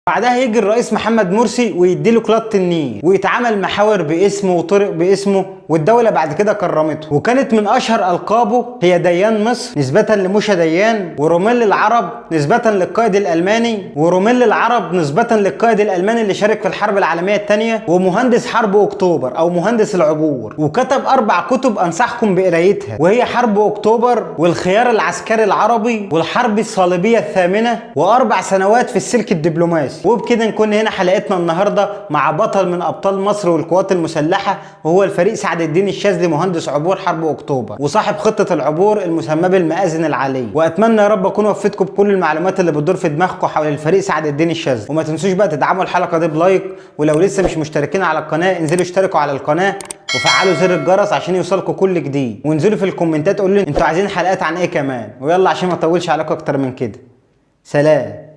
بعدها يجي الرئيس محمد مرسي ويديله قلادة النيل، ويتعمل محاور باسمه وطرق باسمه، والدولة بعد كده كرمته. وكانت من اشهر القابه هي ديان مصر نسبة لموشا ديان، وروميل العرب نسبة للقائد الالماني، وروميل العرب نسبة للقائد الالماني اللي شارك في الحرب العالمية الثانية، ومهندس حرب اكتوبر او مهندس العبور. وكتب 4 كتب انصحكم بقرايتها، وهي حرب اكتوبر، والخيار العسكري العربي، والحرب الصليبية الثامنة، و4 سنوات في السلك الدبلوماسي. وبكده نكون هنا حلقتنا النهارده مع بطل من ابطال مصر والقوات المسلحة، وهو الفريق سعد الدين الشاذلي، مهندس عبور حرب اكتوبر وصاحب خطة العبور المسمى بالمآذن العالية. واتمنى يا رب اكون وفيتكم بكل المعلومات اللي بتدور في دماغكم حول الفريق سعد الدين الشاذلي. وما تنسوش بقى تدعموا الحلقة دي ب like، ولو لسه مش مشتركين على القناة انزلوا اشتركوا على القناة وفعلوا زر الجرس عشان يوصلكم كل جديد، وانزلوا في الكومنتات قولوا لي انتوا عايزين حلقات عن ايه كمان. ويلا عشان ما اطولش عليكم اكتر من كده، سلام.